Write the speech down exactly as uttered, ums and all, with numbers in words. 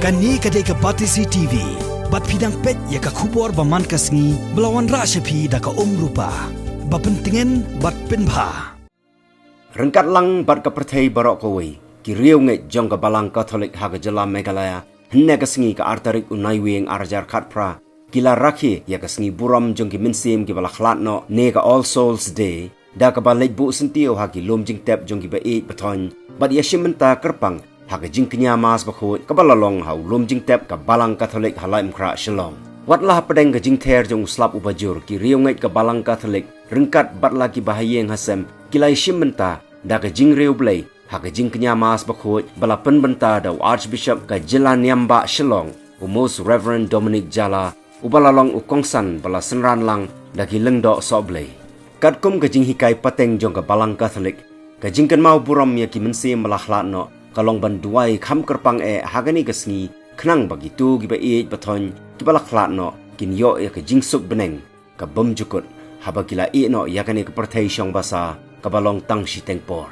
Kane ka dei ka Batesi T V. Bad phi dang peit ïa ka khubor ba man ka sngi ba la wanrah sha phi da ka Um Rupa. Ba pyntngen bad pynbha. Ryngkat lang bad ka pyrthei baroh kawei, ki riewngeit jong ka Balang Katholik ha ka jylla Meghalaya, hynne ka sngi ka ar tarik u Naiwieng ar hajar khatphra, ki la rakhe ïa ka sngi burom jong ki mynsiem kiba la khlad noh ne ka All Souls Day, da kaba leit buh syntiew ha ki lum jingtep jong kiba ïeit ba thoiñ, bad ïashim bynta kyrpang ha ka jingkñia Mass bakhuid kaba la long ha u lum jingtep ka Balang Katholik ha Laitumkhrah Shillong. Wat la hapdeng ka jingther jong u slap uba jur, ki riewngeit ka Balang Katholik ryngkat bad la kiba ha ïing ha sem ki la ïashim bynta da ka jingriewblei ha ka jingkñia Mass bakhuid ba la pynbynta da u Archbishop ka jylla Niam Bah Shillong, u Most Reverend Dominic Jala, uba la long u kongsan ba la synran lang da ki lyngdoh sohblei. Katkum ka jinghikai pateng jong ka Balang Katholik, ka jingkynmaw burom ïa ki mynsiem ba la khlad noh ka long ban duwai kham kyrpang eh ha kane ka sngi, khnang ba kito kiba ïeit ba thoiñ kiba la khlad noh kin ïoh ïa ka jingsuk bneng ka bymjukut, haba ki la ïeh noh ïa kane ka pyrthei shong basa kaba long tang shiteng por.